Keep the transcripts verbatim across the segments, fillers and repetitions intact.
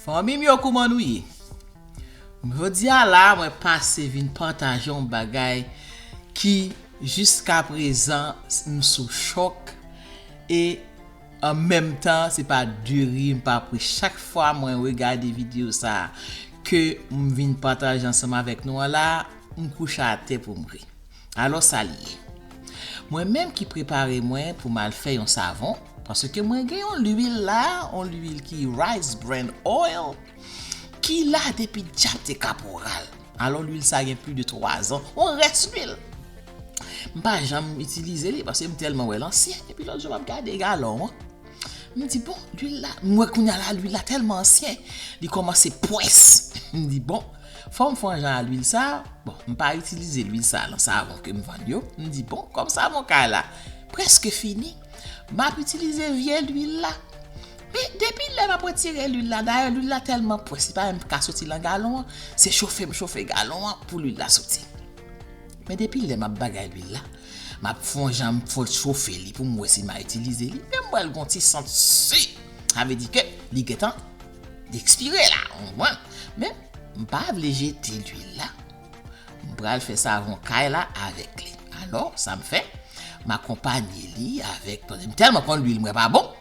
Fanmi m yo, kouman nou ye? Jodi a la, mwen pase vin pataje yon bagay ki jiska prezan m sou chòk e an menm tan se pa de ri m pa ap ri. Chak fwa mwen regade videyo sa ke m vin pataje ansanm avèk nou an la, m kouche atè pou m ri. Alò sa li ye. Mwen menm ki prepare mwen pou m al fè yon savon, paske mwen gen yon lwil la, yon lwil ki Rice Bran Oil, ki la depi djab te kaporal. Alò lwil sa gen plis de twa zan, yon rès lwil. M pa janm itilize li paske m tèlman wè l ansyen. Epi lòt jou m ap gade galon an. M di, bon, lwil la, m wè kounye a la, lwil la tèlman ansyen, li kòmanse pwès. M di, bon, fò m fè yon jan a lwil sa. Bon, m pa itilize lwil sa nan savon ke m vann yo. M di, bon, kòm savon kay la prèske fini, m ap itilize vye lwil la. Men depi lè m ap retire lwil la, dayè lwil la tèlman pwès, li pa menm ka soti nan galon an, se chofe m chofe galon an pou lwil la soti. Men depi lè m ap bagay lwil la, m ap fè yon jan m fè l chofe li pou m wè si m a itilize li. Men m wè l gon ti sant si. Sa vle di ke li gentan ekspire la, ou konprann? Men m pa vle jete lwil la. M pral fè savon kay la avèk li. Alò, sa m fè, m akonpanye li avèk, tande, m tèlman konn lwil mwen pa bon.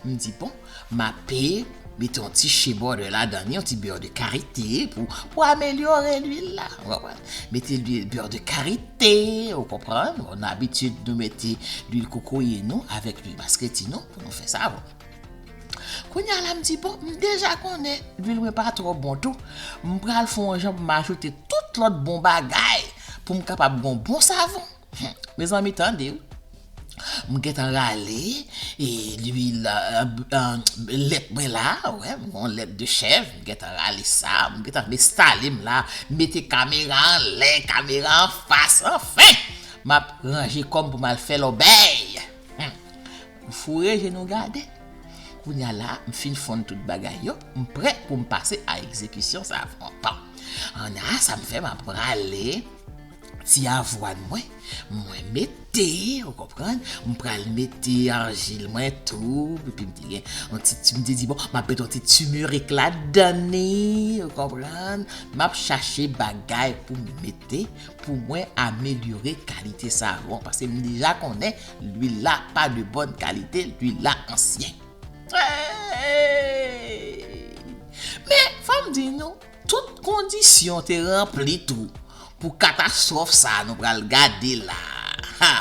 M di, bon, m ape mete yon ti shea butter ladan li, yon ti beurre de karité pou, pou amelyore lwil la. Ou konprann? Mete lwil beurre de karité, ou konprann? Bon, nou abitye nou mete lwil kokoye nou avèk lwil maskreti nou pou nou fè savon. Kounye a la, m di, bon, m deja konnen lwil mwen pa twò bon tou. M pral fè yon jan pou m ajoute tout lòt bon bagay pou m kapab gon bon savon. Mezanmi, tande wi. M gentan rale e lwil, lèt mwen la, wè, m gon lèt de chèv, m gentan rale sa, m gentan enstale m la, mete kamera anlè, kamera anfas, anfen, m ap ranje kò m pou m al fè lòbèy. Foure je nou gade. Kounye a la, m fin fonn tout bagay yo, m prè pou m pase a egzekisyon savon an. Ann a, sa m fè, m ap rale ti avwàn mwen, mwen mete, ou konprann, m pral mete ajil mwen tou, epi m te gen yon ti, ti, m te di, bon, m ap mete yon ti timerik ladan li, ou konprann, m ap chache bagay pou m mete, pou mwen amelyore kalite savon, paske m deja konnen lwil la pa de bòn kalite, lwil la ansyen. Men, fò m di nou, tout kondisyon te ranpli tou pou katastwòf sa a nou pral gade la. Ha!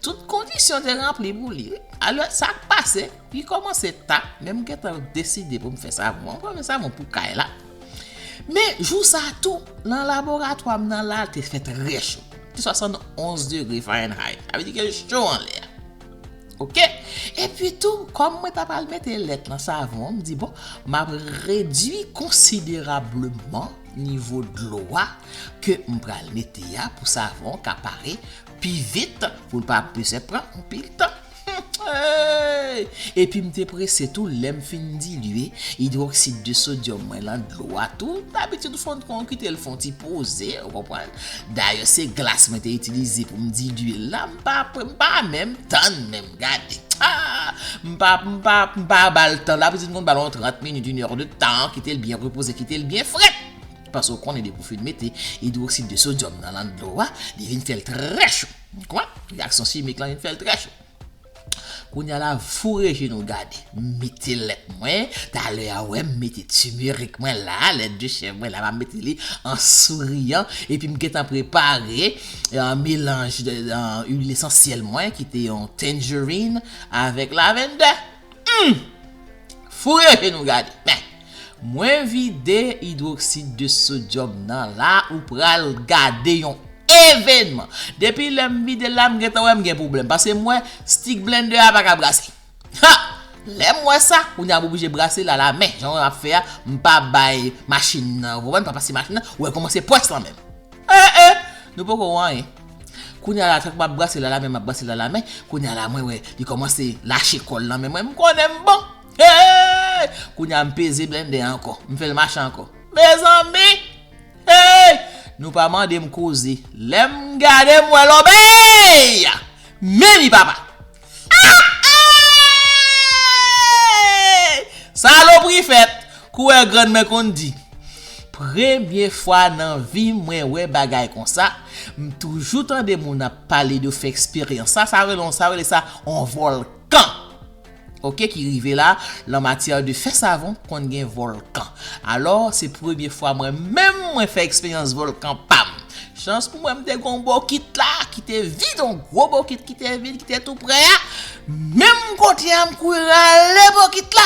Tout kondisyon te ranpli pou li. Alò, sa k pase, li kòmanse ta, men m gentan deside pou m fè savon. Mwen pral fè savon pou kay la. Men, jou sa a tou, nan laboratwa m nan la, te fè trè cho. Te swasannonz degre Fahrenheit. Sa vle di ke cho anlè a. Oke? Epi tou, kòm mwen ta pral mete lèt nan savon an, m di, bon, m ap redui konsiderableman nivo dlo a ke m pral mete a pou savon an ka pare pi vit, pou l pa bezwen pran anpil tan. Epi m te prese tou, lè m fin dilye idwoksid de sodyòm mwen lan dlo a tou, dabitid ou fè yon kite l fè yon ti poze, ou konprann? Dayè se glas mwen te itilize pou m dilye l la, m pa, m pa menm tann menm gade. Ah! M pa, m pa, m pa ba l tan, dabitid m konn ba l yon trant minit, inè de tan, kite l byen repoze, kite l byen frèt. Paske ou konnen depi w fin mete idwoksid de sodyòm nan, lan dlo a, li vin fè l trè cho. Ou konprann? Reyaksyon chimik lan vin fè l trè cho. Kounye a la, foure je nou gade. M mete lèt mwen. Talè a, wè, m mete timerik mwen la, lèt de chèv mwen la, m ap mete li an souriyan. Epi m gentan prepare, euh, melanj de, euh, lwil esansyèl mwen, ki te yon tangerine avèk lavender. Hmm! Foure je nou gade. Men, mwen vide idwoksid de sodyòm nan la, ou pral gade yon evenman. Depi lè m vide l la, m gentan wè m gen pwoblèm. Paske m wè stik blendè a pa ka brase. Ha! Lè m wè sa, kounye a m oblije brase l alamen. Jan w ap fè a, m pa bay machin nan, ou konprann, m pa pase machin nan, ou wè l kòmanse pwès lan menm. Eh, eh! Nou poko wè anyen. Kounye a la, tank m ap brase l alamen, m ap brase l alamen, kounye a la, mwen wè, li kòmanse lache kò l lan men mwen, m konnen m bon. Hey! Kounye a, m peze blendè a ankò, m fè l mache ankò. Mezanmi! Hey! Nou pa mande m koze. Lè m gade, m wè lòbèy! Men li papa! Ah! Hey! Salopri fèt! Kouwè grann mwen konn di, premye fwa nan vi m mwen wè bagay konsa, m toujou tande moun ap pale de fè eksperyans sa, sa rele, sa rele sa on vòlkan. Oke, ki rive la, lan matyè de fè savon, konn gen vòlkan. Alò, se premye fwa mwen menm mwen fè eksperyans vòlkan pa m. Chans pou mwen, m te gon bokit la, ki te vid, on gwo bokit ki te vid, ki te tou prè a. Menm kote a, m kouri rale bokit la.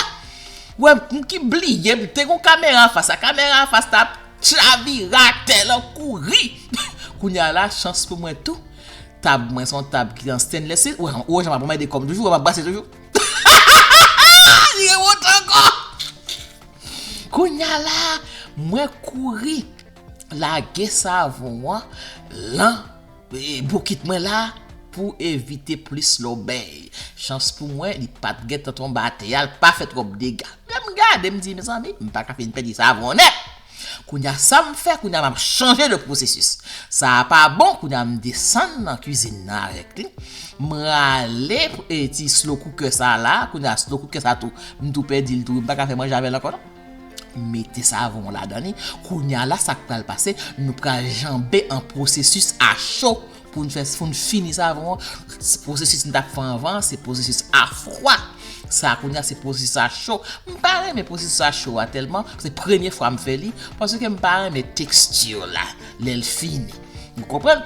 Wè, m ki bliye, m te gon kamera anfas la, kamera anfas la ap chavire atè lan kouri. Kounye a la, chans pou mwen tou, tab mwen se yon tab ki an stainless steel. Ou wè, ou wè jan m ap mande kòb toujou, ou wè m ap brase toujou. Li remonte ankò. Kounye a la, mwen kouri lage savon an lan, e, bokit mwen la pou evite plis lòbèy. Chans pou mwen, li pa t gentan tonbe atè a, l pa fè twòp dega. Men m gade, m di, mezanmi, m pa ka fin pèdi savon nèt. Kounye a, sa m fè, kounye a, m ap chanje de pwosesis. Sa a pa bon, kounye a, m desann nan kwizin nan avèk li. M rale, e, ti slow cooker sa la, kounye a, slow cooker sa tou, m tou pèdi l tou, m pa ka fè manje avè l ankò non. M mete savon ladan li. Kounye a la, sa k pral pase, nou pral janbe an pwosesis a cho pou n fè, pou n fini savon an. Pwosesis m t ap fè anvan, se pwosesis a fwa. Sa a kounye a, se pwosesis a cho. M pa renmen pwosesis a cho a tèlman, se premye fwa m fè li, paske m pa renmen teksti la lè l fini. Ou konprann?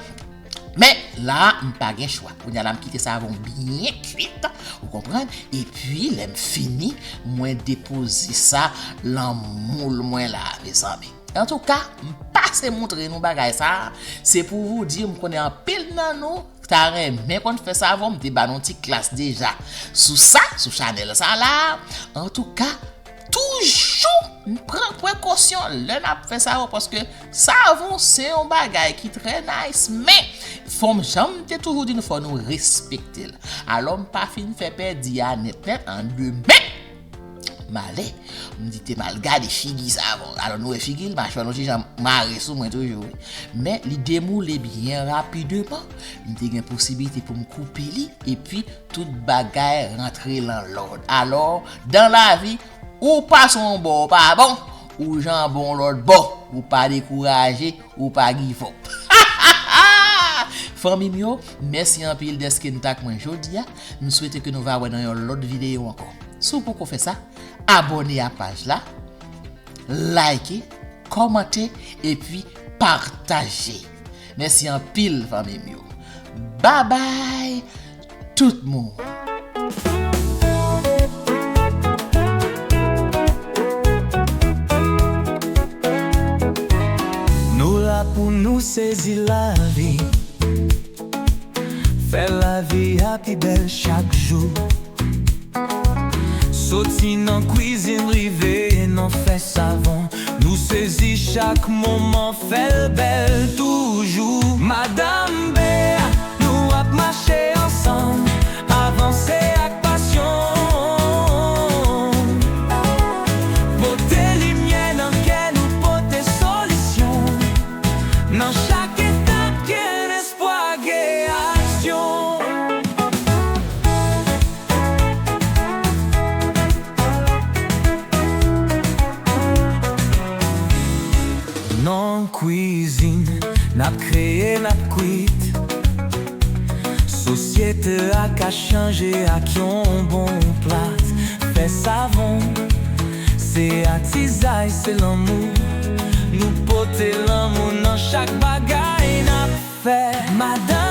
Men, la a, m pa gen chwa. Kounye a la, m kite savon byen kuit, ou konprann? Epi, lè m fini, mwen depoze sa lan moul mwen la, mezanmi. Antouka, m pase montre nou bagay sa a, se pou vous dire, m konnen anpil nan nou ta renmen konn fè savon, m te ba nou ti klas deja sou sa, sou chanèl sa la. Antouka, toujou pran prekosyon lè n ap fè savon, paske savon se yon bagay ki trè nice, men fò m, jan m te toujou di nou, fò nou respekte l. Alò, m pa fin fè pèdi a nèt nèt, an demen, m ale, m di te m al gade figi savon. Alò, nou wè figi l, machwè l yon ti jan mare sou mwen toujou, wi. Men li demoule byen rapideman. M te gen posiblite pou m koupe li, epi tout bagay rantre lan lòd. Alò, dan lavi, ou pase yon bò, ou pa bon, ou janbe yon lòt bò, ou pa dekouraje, ou pa give up. Fanmi m yo, mèsi anpil dèske n t ak mwen jodi a. M swete ke nou va wè nan yon lòt videyo ankò. Si w poko fè sa, abòne a paj la, like, kòmante, epi pataje. Mèsi anpil, fanmi m yo. Babay, tout moun. Nou la pou nou sezi lavi. Fè lavi a pi bèl chak jou. Soti nan kwizin rive nan fè savon. Nou sezi chak moman, fè l bèl toujou. Madanm Bea, nou ap mache ansanm, avanse ak pasyon. Pote limyè nan kè nou, pote solisyon. Nan chak etap, gen espwa, gen aksyon. Nan kwizin, n ap kreye, n ap kwit. Sosyete a ka chanje ak yon bon plat. Fè savon, se atizay, se lanmou. Nou pote lanmou nan chak bagay n ap fè. Madanm